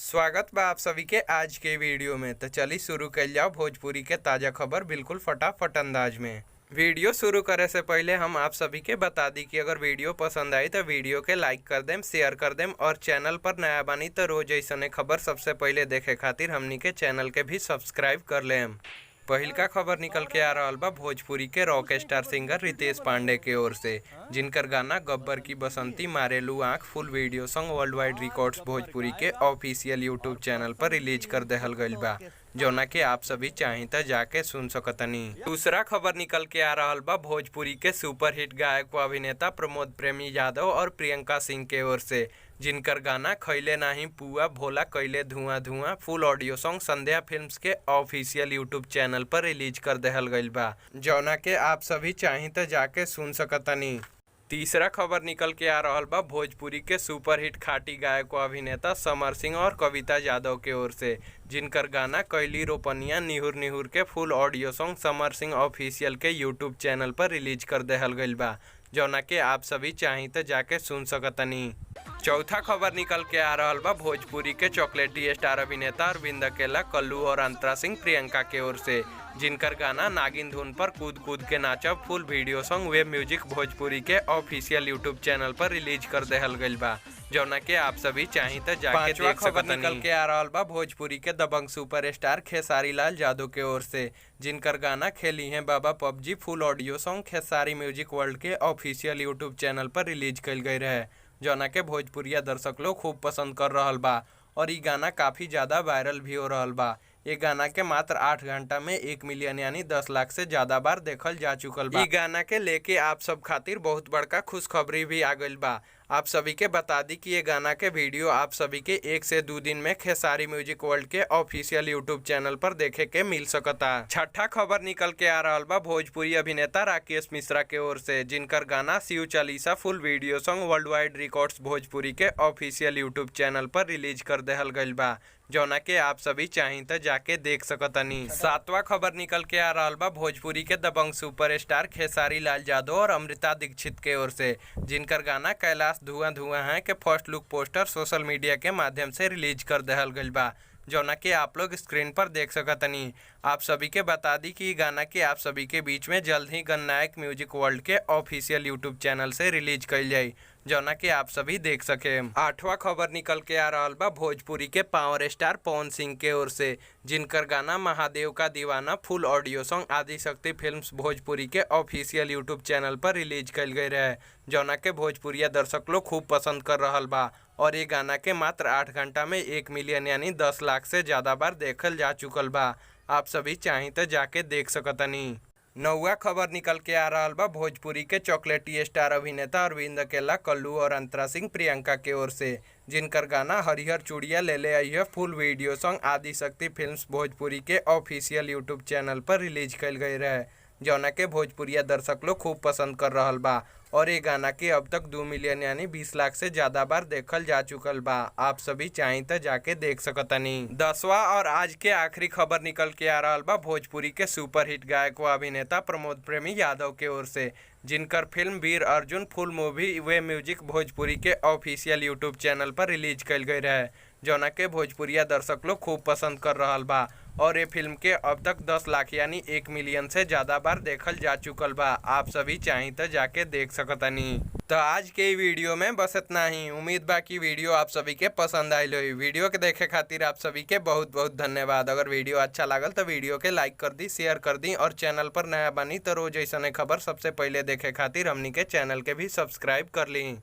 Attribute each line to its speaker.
Speaker 1: स्वागत बा आप सभी के आज के वीडियो में। तो चलिए शुरू कर जाओ भोजपुरी के ताज़ा खबर बिल्कुल फटाफट अंदाज में। वीडियो शुरू करे से पहले हम आप सभी के बता दी कि अगर वीडियो पसंद आई तो वीडियो के लाइक कर देम, शेयर कर देम और चैनल पर नया बानी तो रोज ऐसने खबर सबसे पहले देखे खातिर हमनी के चैनल के भी सब्सक्राइब कर लेम। पहिलका खबर निकल के आ रहल बा भोजपुरी के rock star singer Ritesh Pandey के ओर से, जिनकर गाना गब्बर की बसंती मारेलू आंख full video song world wide records Bhojpuri के ऑफिशियल यूट्यूब चैनल पर रिलीज कर देहल गइल बा, जौना के आप सभी चाही त जाके सुन सकतनी। दूसरा खबर निकल के आ रहल बा भोजपुरी के सुपरहिट गायक व अभिनेता प्रमोद प्रेमी यादव और प्रियंका सिंह के ओर से, जिनकर गाना खैले नाही पुआ भोला कैले धुआं धुआं full audio song Sandhya films के ऑफिशियल यूट्यूब चैनल पर रिलीज कर देहल गइल बा, जौना के आप सभी चाही त जाके सुन सकतनी। तीसरा खबर निकल के आ रहल बा भोजपुरी के सुपरहिट खाटी गायक व अभिनेता समर सिंह और कविता यादव के ओर से, जिनकर गाना कैली रोपनिया निहुर निहुर के full audio song Samar Singh official के यूट्यूब चैनल पर रिलीज कर देहल गइल बा, जौना के आप सभी चाही त जाके सुन सकतनी। चौथा खबर निकल के आ रहल बा भोजपुरी के चॉकलेटी स्टार अभिनेता अरविंद अकेला, कल्लू और अंतरा सिंह प्रियंका के ओर से, जिनकर गाना नागिन धुन पर कूद कूद के नाचब full video song web music Bhojpuri के ऑफिशियल यूट्यूब चैनल पर रिलीज कर देहल गइल बा, जौना के आप सभी चाही त जाके
Speaker 2: पांचवा
Speaker 1: देख
Speaker 2: खबर
Speaker 1: सकतनी।
Speaker 2: निकल
Speaker 1: के आ रहल बा भोजपुरी के दबंग सुपरस्टार खेसारी लाल यादव के ओर से, जिनकर गाना खेली हैं बाबा PUBG full audio song Khesari music world के ऑफिशियल यूट्यूब चैनल पर रिलीज कइल गई रहे, जौना के भोजपुरिया दर्शक लोग खूब पसंद कर रहल बा और इ गाना काफ़ी ज़्यादा वायरल भी हो रहल बा। ये गाना के मात्र 8 घंटा में 1 मिलियन यानी 10 लाख से ज़्यादा बार देखल जा चुकल बा। इ गाना के लेके आप सब खातिर बहुत बड़का खुशखबरी भी आ गइल बा। आप सभी के बता दी कि ये गाना के वीडियो आप सभी के 1 से 2 दिन में खेसारी म्यूजिक वर्ल्ड के ऑफिशियल यूट्यूब चैनल पर देखे के मिल सकता। छठा खबर निकल के आ रहल बा भोजपुरी अभिनेता राकेश मिश्रा के ओर से, जिनकर गाना Shiv Chalisa full video song world wide records Bhojpuri के ऑफिशियल यूट्यूब चैनल पर रिलीज कर देहल गइल बा, जौना के आप सभी चाही त जाके देख सकतनी। सातवां खबर निकल के आ रहल बा भोजपुरी के दबंग सुपरस्टार खेसारी लाल यादव और अमृता दीक्षित के ओर से, जिनकर गाना कैलाश धुआं धुआं है के first look poster social media के माध्यम से रिलीज कर देहल गइल बा, जौना के आप लोग स्क्रीन पर देख सकतनी। आप सभी के बता दी कि गाना के आप सभी के बीच में जल्द ही गणनायक म्यूजिक वर्ल्ड के ऑफिशियल यूट्यूब चैनल से रिलीज कइल जाई, जौना के आप सभी देख सके। आठवां खबर निकल के आ रहल बा भोजपुरी के पावर स्टार पवन सिंह के ओर से, जिनकर गाना महादेव का दीवाना full audio song Adishakti films Bhojpuri के ऑफिशियल यूट्यूब चैनल पर रिलीज कइल गई रहे, जौना के भोजपुरिया दर्शक लोग खूब पसंद कर रहल बा और ये गाना के मात्र 8 घंटा में 1 मिलियन यानी 10 लाख से ज़्यादा बार देखल जा चुकल बा। आप सभी चाही त जाके देख सकतनी। नौवा खबर निकल के आ रहल बा भोजपुरी के चॉकलेटी स्टार अभिनेता अरविंद अकेला, कल्लू और अंतरा सिंह प्रियंका के ओर से, जिनकर गाना हरिहर चूड़िया ले ले आई है full video song Adishakti films Bhojpuri के ऑफिशियल यूट्यूब चैनल पर रिलीज कइल गई रहे, जौना के भोजपुरिया दर्शक लोग खूब पसंद कर रहल बा और ये गाना के अब तक 2 मिलियन यानी 20 लाख से ज़्यादा बार देखल जा चुकल बा। आप सभी चाही त जाके देख सकतनी। दसवां और आज के आखिरी खबर निकल के आ रहल बा भोजपुरी के सुपरहिट गायक व अभिनेता प्रमोद प्रेमी यादव के ओर से, जिनकर film Veer Arjun full movie wave music Bhojpuri के ऑफिशियल यूट्यूब चैनल पर रिलीज कइल गई रहे, जौना के भोजपुरिया दर्शक लोग खूब पसंद कर रहल बा और ये फिल्म के अब तक 10 लाख यानी 1 मिलियन से ज़्यादा बार देखल जा चुकल बा। आप सभी चाही त जाके देख सकतनी। तो आज के वीडियो में बस इतना ही। उम्मीद बा कि वीडियो आप सभी के पसंद आयल होई। वीडियो के देखे खातिर आप सभी के बहुत बहुत धन्यवाद। अगर वीडियो अच्छा लागल तो वीडियो के लाइक कर दी, शेयर कर दी और चैनल पर नया बानी तो रोज ऐसने खबर सबसे पहले देखे खातिर हमनी के चैनल के भी सब्सक्राइब कर ली।